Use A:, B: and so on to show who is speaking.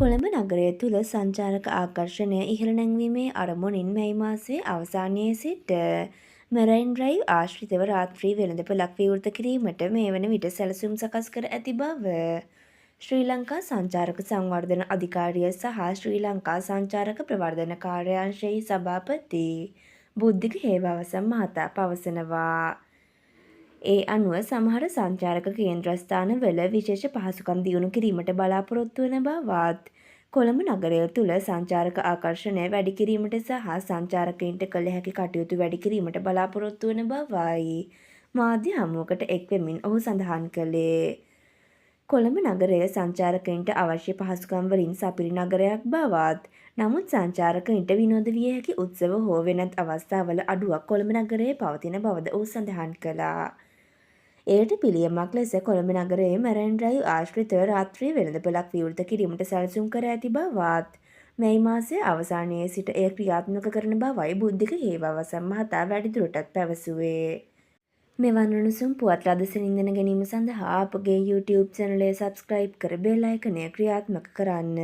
A: කොළඹ නගරය තුළ සංචාරක ආකර්ෂණය ඉහළ නැංවීමේ අරමුණින් මැයි මාසයේ අවසානයේ සිට මැරයින් ඩ්‍රයිව් ආශ්‍රිතව රාත්‍රී වෙළඳපළක් විවෘත කිරීමට මේ වන විට සැලසුම් සකස් කර ඇති බව ශ්‍රී ලංකා සංචාරක සංවර්ධන අධිකාරිය සහ ශ්‍රී ලංකා සංචාරක ප්‍රවර්ධන කාර්යාංශයෙහි සභාපති බුද්ධික හේවාවසම් මහතා පවසනවා. ඒ අනුව සමහර සංචාරක කේන්ද්‍රස්ථානවල විශේෂ පහසුකම් දියුණු කිරීමට බලාපොරොත්තු වන බවත්, කොළඹ නගරය තුළ සංචාරක ආකර්ෂණය වැඩි කිරීමට සහ සංචාරකයින්ට කළ හැකි කටයුතු වැඩි කිරීමට බලාපොරොත්තු වන බවයි මාධ්‍ය හමුවකට එක්වෙමින් ඔහු සඳහන් කළේ. කොළඹ නගරය සංචාරකයින්ට අවශ්‍ය පහසුකම් වලින් සපිරි නගරයක් බවත්, නමුත් සංචාරකයින්ට විනෝද විය හැකි උත්සව හෝ වෙනත් අවස්ථාවල අඩුවක් කොළඹ නගරයේ පවතින බවද ඔහු සඳහන් කළා. එයට පිළියමක් ලෙස කොළඹ නගරයේ මැරයින් ඩ්‍රයිව් ආශ්‍රිතව රාත්‍රී වෙළඳපළක් විවෘත කිරීමට සැලසුම් කර ඇති බවත්, මැයි මාසයේ අවසානයේ සිට එය ක්‍රියාත්මක කරන බවයි බුද්ධික හේවාවසම් මහතා වැඩිදුරටත් පැවසුවේ. මෙවන් උණුසුම් පුවත් ලද සැනින් දැන ගැනීම සඳහා අපගේ YouTube චැනලය සබ්ස්ක්‍රයිබ් කර බෙල් අයිකනය ක්‍රියාත්මක කරන්න.